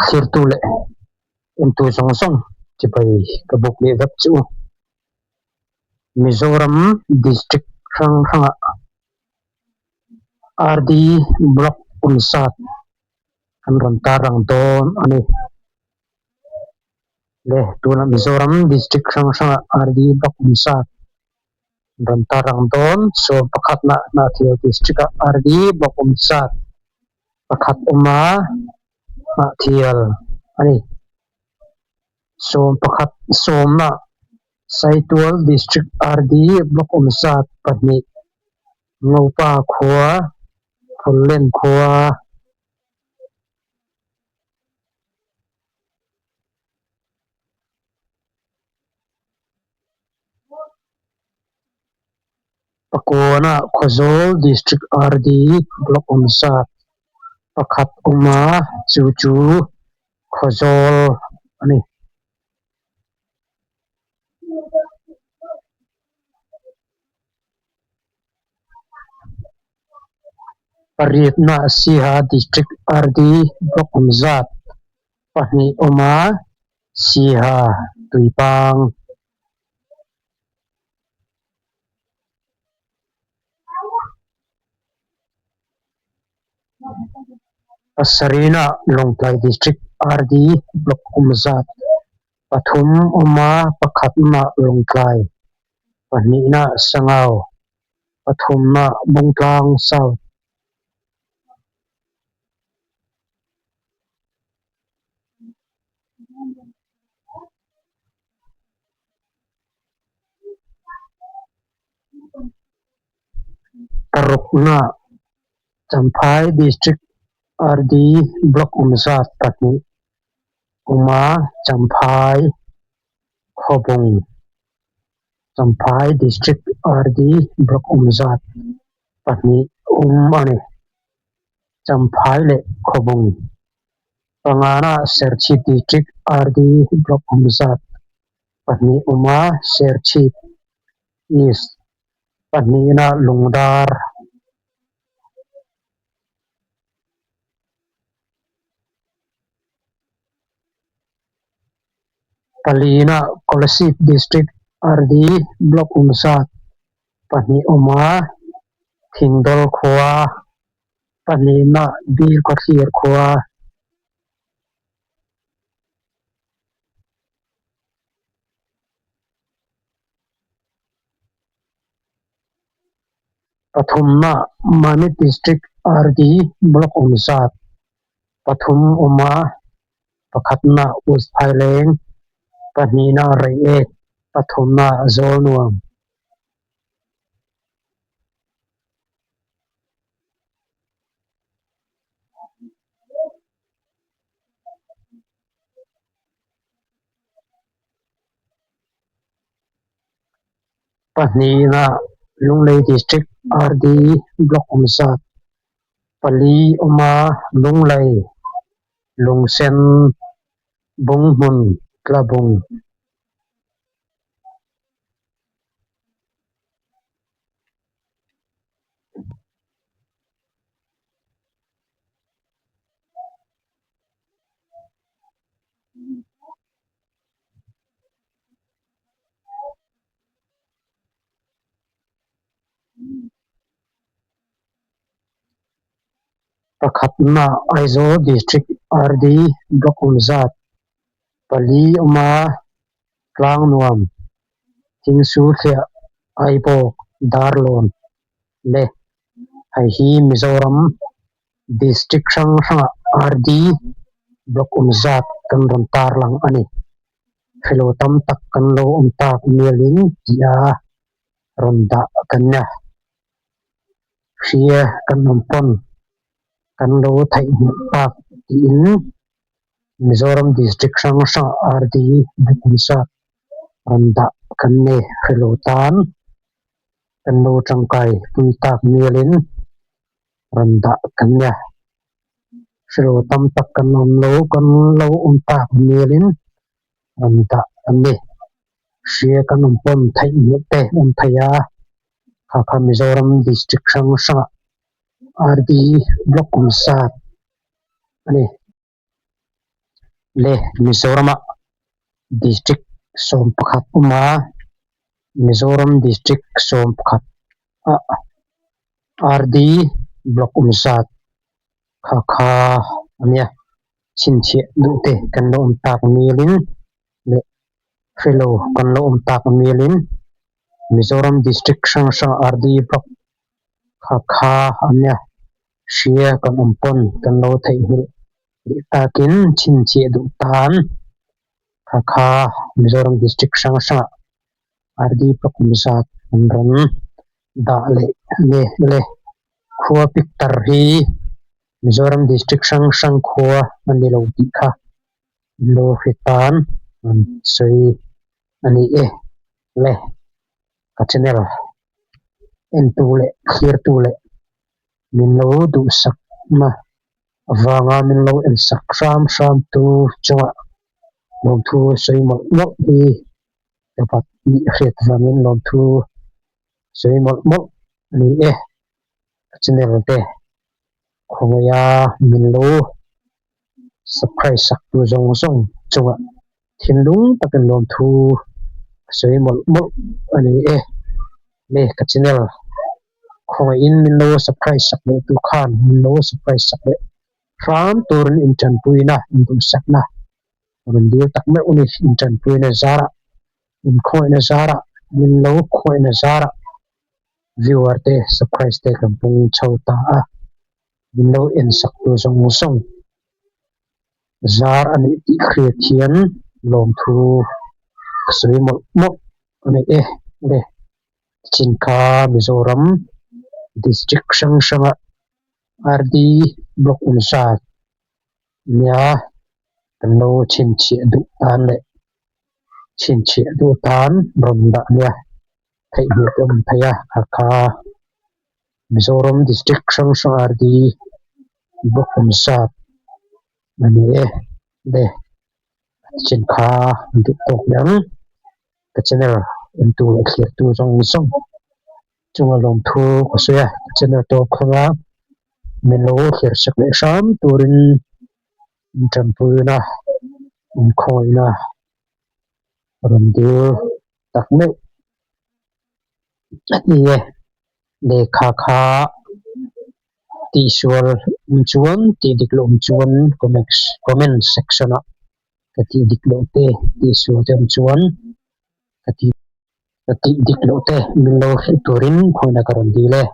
Thlirtu leh entu zawng zawng chibai ka buk leh vek chu. Mizoram District hrang hrangah RD Block awmzat kan rawn tarlang dawn a ni. Le tunah Mizoram District hrang hrangah RD Block awmzat an rawn tarlang dawn. Sawm pakhatna Hnahthial District-ah RD Block awmzat pakhat awma Hnahthial a ni. Sawm pakhat sawmna Saitual District RD Block awmzat pahnih Ngopa khua Phullen khua. Pakuana Khawzawl District RD Block awmzat pakhat awm a, chu chu Khawzawl a ni. Pariatna Siha District RD Block awmzat pahnih awm a, Siha Tuipang. Pasarihna Lawngtlai District RD Block awmzat pathum awm a, pakhatna Lawngtlai, pahnihna Sangau, pathumna Bungtlang South. Parukna Champhai District RD Block awmzat pahnih awma Champhai Khawbung Champhai District RD Block awmzat pahnih awm a ni. Champhai leh Khawbung Pangana Serchhip District RD Block awmzat pahnih awm a, Serchhip East pahnihna Lungdar. Palina Kolasib District RD Block awmzat pahnih awm a, Thingdawl khua pahnihna Bilkhawthlir khua. Pathumna Mamit District RD Block awmzat pathum awm a, pakhatna West Phaileng, pahnihna Reiek, pathumna Zawlnuam. Pahnihna Lunglei District RD Block awmzat pali awm a, Lunglei, Lungsen, Bunghmun, Tlabung. Pakhatna Aizawl District RD Block awmzat pali awm a, Tlangnuam, Thingsulthliah, Aibawk, Darlawn leh hei hi Mizoram District hrang hrangah RD Block awmzat kan rawn tarlang a ni. Hrelo tam tak kan lo awm tak mialin tih a rawn dah kan nia. Hria kan awm pawn kan lo theihnghilh tak tiin Mizoram District hrang hrangah RD Block awmzat rawn dah kan ni. Hrelo tan kan lo tangkai pui tak mialin rawn dah kan nia. Hrelo tam tak kan awm lo, kan lo awm tak mialin rawn dah an ni. Hria kan awm pawn theih hmuh te awm thei a, kha kha Mizoram District hrang hrangah RD Block awm sat a ni. Le Mizoramah district 11 awm a, Mizoram district 11 ah RD block awm zat kha kha a nia chhinchhiah duh te kan lo awm tak mialin leh hrelo kan lo awm tak mialin Mizoram district hrang hrang RD block kha kha a nia hria kan awm pawn kan lo theihnghilh leh takin chhinchhiah duh tan kha kha Mizoram district hrang hrangah RD block awm zat an rawn dah leh nge le khua picture hi Mizoram district hrang hrang khua a ni lo tih kha in lo hre tan an sawi a ni e le ka channel entu leh thlirtu leh min lo duhsak na avanga min lo ensak hram hram tu chungah lawmthu sawi mawlh mawlh hi ka bat nih hriat vangin lawmthu sawi mawlh mawlh a ni e ka channel te khawngaia min lo subscribe sak tu zawng zawng chungah thinlung takin lawmthu ka sawi mawlh mawlh a ni e le ka channel khawngaihin min lo subscribe sak leh tu khan min lo subscribe sak leh hram turin intanpuina induhsakna rawn dil tak meuh a ni intanpuina zarah Inkhawngaihna zarah min lo khawngaihna zarah viewer te subscribe te kan pung chho ta a, min lo en sak tu zawng zawng zar a nih tih hriat hian lawmthu ka sawi mawlh mawlh a ni e le. Tichin kha Mizoram district hrang hranga RD block awm zat nia kan lo chhinchhiah duh tan leh chhinchhiah duh tan rawn dah nia theihnghilh te awm thei a kha kha Mizoram district hrang hrang RD block awm zat a ni e le chin kha duh tawk mai ang ka channel entu leh thlir tu zawng zawng chunga lawmthu ka sawi a ka channel tawp khawng a min lo thlir sak leh hram turin intanpuina inkhawina rawn dil tak meuh a ni e lehkha kha tihsual awm chuan tih dik loh awm chuan comment section ah ka tih dik loh te tihsual te awm chuan ka tih ka tih dik loh te min lo hrilh turin khawiah ka rawn dil e.